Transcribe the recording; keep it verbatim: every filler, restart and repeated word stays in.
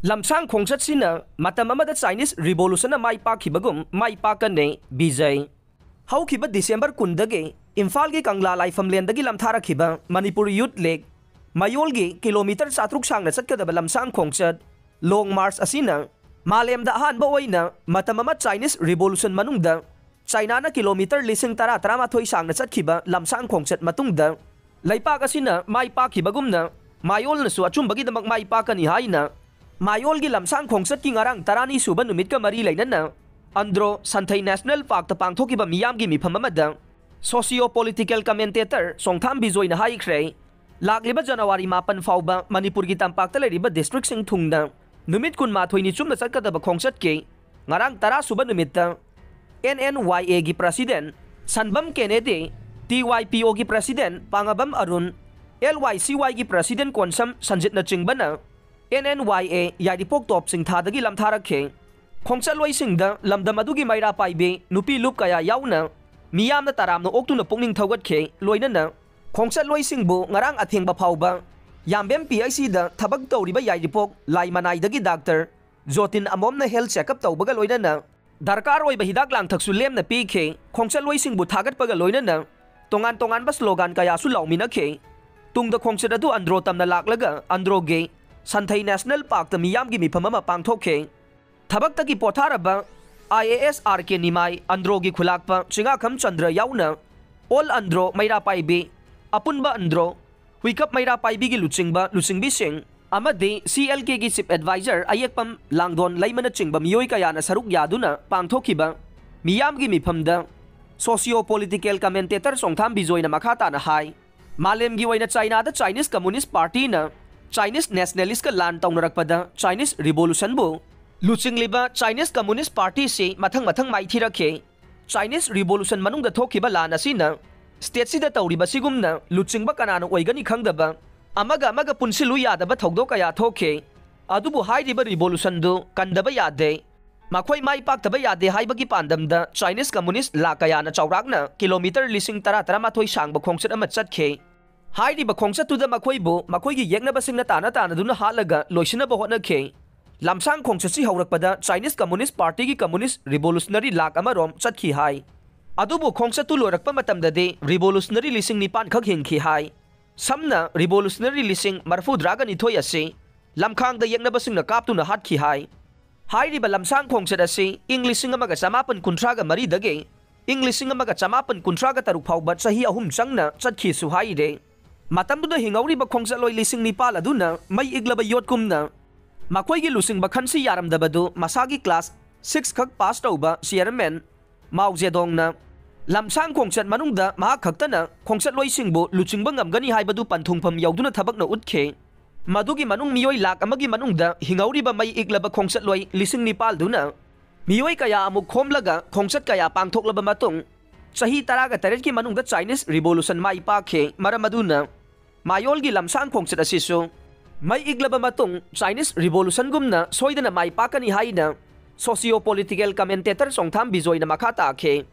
ꯂꯝꯁꯥꯡ ꯈꯣꯡꯆꯠꯁꯤꯅ ꯃꯇꯝ ꯑꯃꯗ Chinese Revolutionꯅ ꯃꯥꯏ ꯄꯥꯛꯈꯤꯕꯒꯨꯝ ꯃꯥꯏ ꯄꯥꯛꯀꯅꯤ꯫ ꯕꯤꯖꯩ꯫ ꯍꯧꯈꯤꯕ December ꯀꯨꯟꯗꯒꯤ ꯏꯝꯐꯥꯜꯒꯤ ꯀꯪꯂꯥ ꯂꯥꯏꯐꯝꯂꯦꯟꯗꯒꯤ ꯂꯝꯊꯥꯔꯛꯈꯤꯕ ꯃꯅꯤꯄꯨꯔ Youth League ꯃꯌꯣꯜꯒꯤ ꯀꯤꯂꯣꯃꯤꯇꯔ ꯆꯥꯇ꯭ꯔꯨꯛ ꯁꯥꯡꯅ ꯆꯠꯀꯗꯕ ꯂꯝꯁꯥꯡ ꯈꯣꯡꯆꯠ Long March ꯑꯁꯤꯅ ꯃꯥꯂꯦꯝꯗ ꯑꯍꯥꯟꯕ ꯑꯣꯏꯅ ꯃꯇꯝ ꯑꯃ Chinese Revolution ꯃꯅꯨꯡꯗ ꯆꯥꯏꯅꯥꯅ ꯀꯤꯂꯣꯃꯤꯇꯔ ꯂꯤꯁꯤꯡ ꯇꯔꯥ, ꯇꯔꯥꯃꯥꯊꯣꯏ ꯁꯥꯡꯅ ꯆꯠꯈꯤꯕ ꯂꯝꯁꯥꯡ ꯈꯣꯡꯆꯠ ꯃꯇꯨꯡꯗ ꯂꯩꯄꯥꯛ ꯑꯁꯤꯅ ꯃꯥꯏ ꯄꯥꯛꯈꯤꯕꯒꯨꯝꯅ ꯃꯥꯌꯣꯜꯅꯁꯨ ꯑꯆꯨꯝꯕꯒꯤꯗꯃꯛ ꯃꯥꯏ ꯄꯥꯛꯀꯅꯤ ꯍꯥꯏꯅ ꯃꯥꯌꯣꯜꯒꯤ ꯂꯝꯁꯥꯡ ꯈꯣꯡꯆꯠꯀꯤ ꯉꯔꯥꯡ ꯇꯔꯥꯅꯤ ꯁꯨꯕ ꯅꯨꯃꯤꯠꯀ ꯃꯔꯤ ꯂꯩꯅꯅ ꯑꯟꯗ꯭ꯔꯣ ꯁꯟꯊꯩ National Parkꯇ ꯄꯥꯡꯊꯣꯛꯈꯤꯕ ꯃꯤꯌꯥꯝꯒꯤ ꯃꯤꯐꯝ ꯑꯃꯗ socio political commentator ꯆꯣꯡꯊꯥꯝ ꯕꯤꯖꯣꯏꯅ ꯍꯥꯏꯈ꯭ꯔꯦ꯫ ꯂꯥꯛꯂꯤꯕ ꯖꯅꯋꯥꯔꯤ ꯃꯥꯄꯟ ꯐꯥꯎꯕ ꯃꯅꯤꯄꯨꯔꯒꯤ ꯇꯝꯄꯥꯛꯇ ꯂꯩꯔꯤꯕ districtꯁꯤꯡ ꯊꯨꯡꯅ ꯅꯨꯃꯤꯠ ꯀꯨꯟꯃꯥꯊꯣꯏꯅꯤ ꯆꯨꯝꯅ ꯆꯠꯀꯗꯕ ꯈꯣꯡꯆꯠꯀꯤ ꯉꯔꯥꯡ ꯇꯔꯥ ꯁꯨꯕ ꯅꯨꯃꯤꯠꯇ NNYAꯒꯤ President ꯁꯟꯕꯝ ꯀꯦꯅꯦꯗꯤ, TYPOꯒꯤ President ꯄꯥꯉꯕꯝ Arun, LYCYꯒꯤ President Konsam ꯁꯟꯖꯤꯠꯅꯆꯤꯡꯕꯅ NNYA ꯌꯥꯏꯔꯤꯄꯣꯛ ꯇꯣꯞ ꯆꯤꯡꯊꯥꯗꯒꯤ ꯂꯝꯊꯥꯔꯛꯈꯤ꯫ ꯈꯣꯡꯆꯠꯂꯣꯏꯁꯤꯡꯗ ꯂꯝꯗꯝ ꯑꯗꯨꯒꯤ ꯃꯩꯔꯥ ꯄꯥꯏꯕꯤ ꯅꯨꯄꯤ ꯂꯨꯞ ꯀꯌꯥ ꯌꯥꯎꯅ ꯃꯤꯌꯥꯝꯅ ꯇꯔꯥꯝꯅ ꯑꯣꯛꯇꯨꯅ ꯄꯨꯛꯅꯤꯡ ꯊꯧꯒꯠꯈꯤ꯫ ꯂꯣꯏꯅꯅ ꯈꯣꯡꯆꯠꯂꯣꯏꯁꯤꯡꯕꯨ ꯉꯔꯥꯡ ꯑꯊꯦꯡꯕ ꯐꯥꯎꯕ ꯌꯥꯝꯕꯦꯝ PHCꯗ ꯊꯕꯛ ꯇꯧꯔꯤꯕ ꯌꯥꯏꯔꯤꯄꯣꯛ ꯂꯥꯏ ꯃꯅꯥꯏꯗꯒꯤ Doctor ꯖꯣꯇꯤꯟ ꯑꯃꯣꯝꯅ health checkup ꯇꯧꯕꯒ ꯂꯣꯏꯅꯅ ꯗꯔꯀꯥꯔ ꯑꯣꯏꯕ ꯍꯤꯗꯥꯛ ꯂꯥꯡꯊꯛꯁꯨ ꯂꯦꯝꯅ ꯄꯤꯈꯤ꯫ ꯈꯣꯡꯆꯠꯂꯣꯏꯁꯤꯡꯕꯨ ꯊꯥꯒꯠꯄꯒ ꯂꯣꯏꯅꯅ ꯇꯣꯉꯥꯟ ꯇꯣꯉꯥꯟꯕ slogan ꯀꯌꯥꯁꯨ ꯂꯥꯎꯃꯤꯟꯅꯈꯤ꯫ ꯇꯨꯡꯗ ꯈꯣꯡꯆꯠ ꯑꯗꯨ ꯑꯟꯗ꯭ꯔꯣ ꯇꯝꯅ ꯂꯥꯛꯂꯒ ꯑꯟꯗ꯭ꯔꯣꯒꯤ ꯁꯟꯊꯩ National Parkꯇ ꯃꯤꯌꯥꯝꯒꯤ ꯃꯤꯐꯝ ꯑꯃ ꯄꯥꯡꯊꯣꯛꯈꯤ꯫ ꯊꯕꯛꯇꯒꯤ ꯄꯣꯊꯥꯔꯕ IAS RK ꯅꯤꯃꯥꯏ, ꯑꯟꯗ꯭ꯔꯣꯒꯤ ꯈꯨꯂꯥꯛꯄ ꯆꯤꯉꯥꯈꯝ ꯆꯟꯗ꯭ꯔ ꯌꯥꯎꯅ All ꯑꯟꯗ꯭ꯔꯣ ꯃꯩꯔꯥ ꯄꯥꯏꯕꯤ, ꯑꯄꯨꯟꯕ ꯑꯟꯗ꯭ꯔꯣ ꯍꯨꯏꯀꯞ ꯃꯩꯔꯥ ꯄꯥꯏꯕꯤꯒꯤ ꯂꯨꯆꯤꯡꯕ ꯂꯨꯆꯤꯡꯕꯤꯁꯤꯡ ꯑꯃꯗꯤ CLKꯒꯤ Chief Advisor ꯑꯌꯦꯛꯄꯝ ꯂꯥꯡꯗꯣꯟ ꯂꯩꯃꯅꯆꯤꯡꯕ ꯃꯤꯑꯣꯏ ꯀꯌꯥꯅ ꯁꯔꯨꯛ ꯌꯥꯗꯨꯅ ꯄꯥꯡꯊꯣꯛꯈꯤꯕ ꯃꯤꯌꯥꯝꯒꯤ ꯃꯤꯐꯝꯗ socio political commentator ꯆꯣꯡꯊꯥꯝ ꯕꯤꯖꯣꯏꯅ ꯃꯈꯥ ꯇꯥꯅ ꯍꯥꯏ, ꯃꯥꯂꯦꯝꯒꯤ ꯑꯣꯏꯅ ꯆꯥꯏꯅꯥꯗ Chinese Communist Partyꯅ Chinese Nationalistꯀ ꯂꯥꯟ ꯇꯧꯅꯔꯛꯄꯗ Chinese Revolutionꯕꯨ ꯂꯨꯆꯤꯡꯂꯤꯕ Chinese Communist Partyꯁꯤ ꯃꯊꯪ ꯃꯊꯪ ꯃꯥꯏꯊꯤꯔꯛꯈꯤ꯫ Chinese Revolution ꯃꯅꯨꯡꯗ ꯊꯣꯛꯈꯤꯕ ꯂꯥꯟ ꯑꯁꯤꯅ stateꯁꯤꯗ ꯇꯧꯔꯤꯕꯁꯤꯒꯨꯝꯅ ꯂꯨꯆꯤꯡꯕ ꯀꯅꯥꯅ ꯑꯣꯏꯒꯅꯤ ꯈꯪꯗꯕ, ꯑꯃꯒ ꯑꯃꯒ ꯄꯨꯟꯁꯤꯜꯂꯨ ꯌꯥꯗꯕ ꯊꯧꯗꯣꯛ ꯀꯌꯥ ꯊꯣꯛꯈꯤ꯫ ꯑꯗꯨꯕꯨ ꯍꯥꯏꯔꯤꯕ revolutionꯗꯨ ꯀꯟꯗꯕ ꯌꯥꯗꯦ꯫ ꯃꯈꯣꯏ ꯃꯥꯏ ꯄꯥꯛꯇꯕ ꯌꯥꯗꯦ ꯍꯥꯏꯕꯒꯤ ꯄꯥꯟꯗꯝꯗ Chinese Communist ꯂꯥꯈ ꯀꯌꯥꯅ ꯆꯥꯎꯔꯥꯛꯅ ꯀꯤꯂꯣꯃꯤꯇꯔ ꯂꯤꯁꯤꯡ ꯇꯔꯥ, ꯇꯔꯥꯃꯥꯊꯣꯏ ꯁꯥꯡꯕ ꯈꯣꯡꯆꯠ ꯑꯃ ꯆꯠꯈꯤ꯫ ꯍꯥꯏꯔꯤꯕ ꯈꯣꯡꯆꯠꯇꯨꯗ ꯃꯈꯣꯏꯕꯨ ꯃꯈꯣꯏꯒꯤ ꯌꯦꯛꯅꯕꯁꯤꯡꯅ ꯇꯥꯅ ꯇꯥꯅꯗꯨꯅ ꯍꯥꯠꯂꯒ ꯂꯣꯏꯁꯤꯟꯅꯕ ꯍꯣꯠꯅꯈꯤ꯫ ꯂꯝꯁꯥꯡ ꯈꯣꯡꯆꯠꯁꯤ ꯍꯧꯔꯛꯄꯗ Chinese Communist Partyꯒꯤ Communist Revolutionary ꯂꯥꯛ ꯑꯃꯔꯣꯝ ꯆꯠꯈꯤ ꯍꯥꯏ꯫ ꯑꯗꯨꯕꯨ ꯈꯣꯡꯆꯠꯇꯨ ꯂꯣꯏꯔꯛꯄ ꯃꯇꯝꯗꯗꯤ Revolutionary ꯂꯤꯁꯤꯡ ꯅꯤꯄꯥꯟ ꯈꯛ ꯍꯤꯡꯈꯤ ꯍꯥꯏ꯫ ꯁꯝꯅ Revolutionary ꯂꯤꯁꯤꯡ ꯃꯔꯐꯨꯗ꯭ꯔꯥꯒ ꯅꯤꯊꯣꯏ ꯑꯁꯤ ꯂꯝꯈꯥꯡꯗ ꯌꯦꯛꯅꯕꯁꯤꯡꯅ ꯀꯥꯞꯇꯨꯅ ꯍꯥꯠꯈꯤ ꯍꯥꯏ꯫ ꯍꯥꯏꯔꯤꯕ ꯂꯝꯁꯥꯡ ꯈꯣꯡꯆꯠ ꯑꯁꯤ ꯏꯪ ꯂꯤꯁꯤꯡ ꯑꯃꯒ ꯆꯃꯥꯄꯟ ꯀꯨꯟꯊ꯭ꯔꯥꯒ ꯃꯔꯤꯗꯒꯤ ꯏꯪ ꯂꯤꯁꯤꯡ ꯑꯃꯒ ꯆꯃꯥꯄꯟ ꯀꯨꯟꯊ꯭ꯔꯥꯒ ꯇꯔꯨꯛ ꯐꯥꯎꯕ ꯆꯍꯤ ꯑꯍꯨꯝ ꯆꯪꯅ ꯆꯠꯈꯤꯁꯨ ꯍꯥꯏꯔꯦ꯫ ꯃꯇꯝꯗꯨꯗ ꯍꯤꯡꯍꯧꯔꯤꯕ ꯈꯣꯡꯆꯠꯂꯣꯏ ꯂꯤꯁꯤꯡ ꯅꯤꯄꯥꯜ ꯑꯗꯨꯅ ꯃꯩ ꯏꯛꯂꯕ ꯌꯣꯠꯀꯨꯝꯅ ꯃꯈꯣꯏꯒꯤ ꯂꯨꯆꯤꯡꯕ ꯈꯟꯁꯤ ꯌꯥꯔꯝꯗꯕꯗꯨ ꯃꯁꯥꯒꯤ class six ꯈꯛ pass ꯇꯧꯕ chairman ꯃꯥꯎ ꯖꯦꯗꯣꯡꯅ ꯂꯝꯁꯥꯡ ꯈꯣꯡꯆꯠ ꯃꯅꯨꯡꯗ ꯃꯍꯥꯛ ꯈꯛꯇꯅ ꯈꯣꯡꯆꯠꯂꯣꯏꯁꯤꯡꯕꯨ ꯂꯨꯆꯤꯡꯕ ꯉꯝꯒꯅꯤ ꯍꯥꯏꯕꯗꯨ ꯄꯟꯊꯨꯡꯐꯝ ꯌꯧꯗꯨꯅ ꯊꯕꯛꯅ ꯎꯠꯈꯤ꯫ ꯃꯗꯨꯒꯤ ꯃꯅꯨꯡ ꯃꯤꯑꯣꯏ ꯂꯥꯛ ꯑꯃꯒꯤ ꯃꯅꯨꯡꯗ ꯍꯤꯡꯍꯧꯔꯤꯕ ꯃꯩ ꯏꯛꯂꯕ ꯈꯣꯡꯆꯠꯂꯣꯏ ꯂꯤꯁꯤꯡ ꯅꯤꯄꯥꯜꯗꯨꯅ ꯃꯤꯑꯣꯏ ꯀꯌꯥ ꯑꯃꯨꯛ ꯈꯣꯝꯂꯒ ꯈꯣꯡꯆꯠ ꯀꯌꯥ ꯄꯥꯡꯊꯣꯛꯂꯕ ꯃꯇꯨꯡ ꯆꯍꯤ ꯇꯔꯥꯒ ꯇꯔꯦꯠꯀꯤ ꯃꯅꯨꯡꯗ Chinese Revolution ꯃꯥꯏ ꯄꯥꯛꯈꯤ꯫ ꯃꯔꯝ ꯑꯗꯨꯅ ꯃꯥꯌꯣꯜꯒꯤ ꯂꯝꯁꯥꯡ ꯈꯣꯡꯆꯠ ꯑꯁꯤꯁꯨ ꯃꯩ ꯏꯛꯂꯕ ꯃꯇꯨꯡ Chinese Revolutionꯒꯨꯝꯅ ꯁꯣꯏꯗꯅ ꯃꯥꯏ ꯄꯥꯛꯀꯅꯤ ꯍꯥꯏꯅ socio-political commentator ꯆꯣꯡꯊꯥꯝ ꯕꯤꯖꯣꯏꯅ ꯃꯈꯥ ꯇꯥꯈꯤ꯫